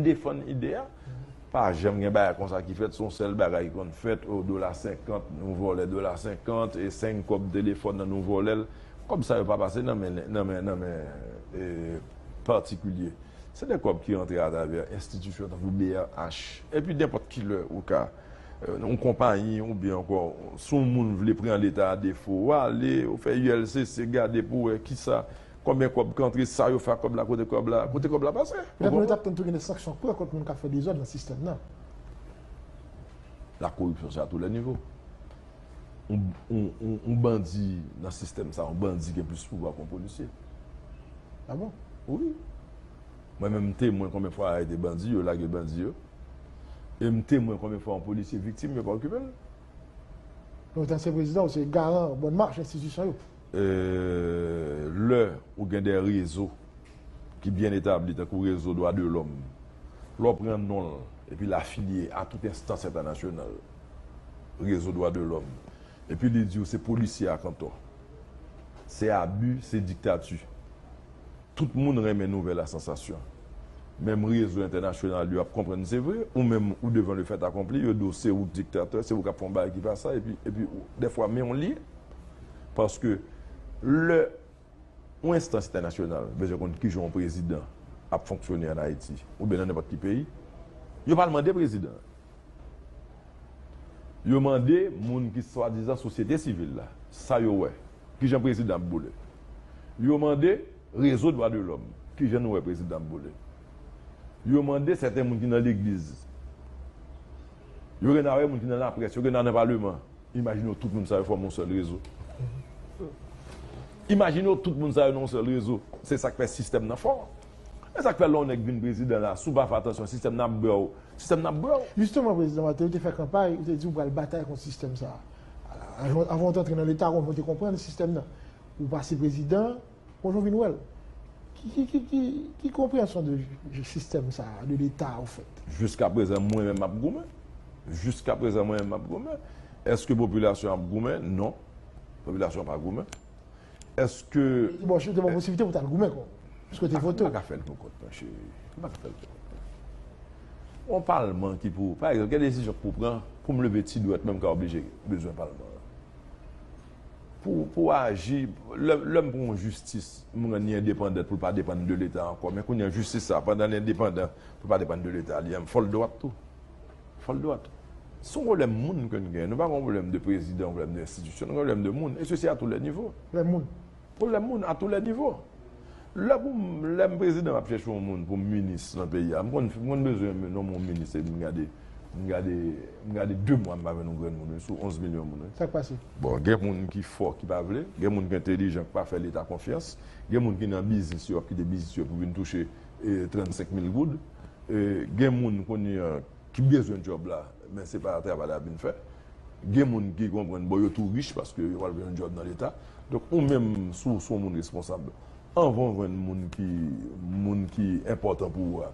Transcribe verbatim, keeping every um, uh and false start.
defann ide a. Pa janm gen bagay konsa ki fèt, se yon sèl bagay ki konn fèt, o, dola senkant, nou vòlè dola senkant, e senk kòb telefòn nan nou vòlè l. Kòb sa yo pa pase nan men, nan men, nan men, e, patikilye. Se de kòb ki rantre atravè enstitisyon tankou B R H. Epi nenpòt ki lè ou ka, e, yon konpayi oubyen ankò, si yon moun vle pran Leta a defo, ou ale, ou fè U L C C, gade pou wè kisa, konbyen kòb k antre, sa yo fè ak kòb la, kote kòb la, kote kòb la pase. Petèt nou t ap tann tou gen de sanksyon klè kont moun k ap fè dezòd nan sistèm nan. La koripsyon se a tou lè nivo. Yon, yon, yon, yon bandi nan sistèm sa, yon bandi gen plis pouvwa ke yon polisye. Ah bon? Wi. Mwen menm m temwen konbyen fwa yo arete bandi, yo lage bandi yo. E m temwen konbyen fwa yon polisye viktim, yo pa okipe l. Donk, ansyen prezidan, ou se garan bòn mach enstitisyon yo. E, lè ou gen de rezo ki byen etabli, tankou rezo dwa de lòm, lè w pran non l, epi l afilye a tout enstans entènasyonal, rezo dwa de lòm, epi li di w se polisye ak antò, se abi, se diktati. Tout moun renmen nouvèl a sansasyon. Menm rezo entènasyonal yo ap konprann se vre, ou menm ou devan le fait accompli, yo di w se ou k diktatè, se ou k ap fè yon bagay ki pa sa, epi, epi ou, dèfwa men w li ye. Paske lè yon enstans entènasyonal bezwen konn kijan yon prezidan ap fonksyone ann Ayiti, oubyen nan nenpòt ki peyi, yo pa al mande prezidan an. Yo mande moun ki swadizan sosyete sivil la, sa yo wè, kijan prezidan ap boule. Yo mande rezo dwa de lòm, kijan nou wè prezidan ap boule. Yo mande sèten moun ki nan legliz. Yo gen a wè moun ki nan laprès, yo gen a nan paleman. Imajine w tout moun sa yo fòme yon sèl rezo. Imajine w tout moun sa yo nan yon sèl rezo. Se sa k fè sistèm nan fò. E sa k fè lè yon nèg vin prezidan la, si w pa fè atansyon, sistèm nan ap bwè w. Sistèm nan ap bwè w. Jisteman, prezidan Martelly, ou te fè kanpay, ou te di ou pral batay kont sistèm sa a. Avan, avan w te antre nan Leta, ou te konprann sistèm nan. Ou pase prezidan, Bonjou, vin wè l. Ki, ki, ki, ki, ki konpreyansyon de sistèm sa a, de Leta a, ofèt? Jiskaprezan, mwen menm m ap goumen. Jiskaprezan, mwen menm m ap goumen. Èske popilasyon ap goumen? Non. Popilasyon pa goumen. Èske... Bon, se te bon posiblite pou w t al goumen, kwa. Paske w te vote. M pa ka fè l pou kont mwen, cheri. M pa ka fè l pou kont mwen. Yon palman ki pou, pa egzanp, gen desizyon k pou pran, pou m leve ti dwèt, menm ka oblije bezwen palman an. Pou, pou aji, lè, lè m pran yon jistis, m rann li endepandan pou l pa depann de Leta ankò. Men kounye a, jistis sa, pandan l endepandan, pou l pa depann de Leta, li, fò l dwat tou. Fò l dwat. Se yon pwoblèm moun ke n gen. Nou pa gen yon pwoblèm de prezidan, yon pwoblèm de enstitisyon, nou gen yon pwoblèm de moun. E sesi a tou lè nivo. Pwoblèm moun. Pwoblèm moun a tou lè nivo. Lè pou m, lè m prezidan, m ap chèche yon moun pou m minis nan peyi a. M konn, m konn bezwen nonmen yon minis, epi m gade, m gade, m gade de mwa m pa jwenn yon grenn moun, wi, sou onz milyon moun, wi. Sa k pase? Bon, gen moun ki fò, ki pa vle, gen moun ki entelijan, ki pa fè Leta konfyans, gen moun ki nan biznis, yo ap kite biznis yo pou vin touche, e, trannsenk mil goud. E, gen moun kounye a ki bezwen djòb la, men se pa travay la vin fè. Gen moun ki konprann, bon, yo tou rich paske yo pral jwenn yon djòb nan Leta. Donk, ou menm, si w se yon moun responsab, anvan w jwenn moun ki, moun ki enpòtan pou ou a,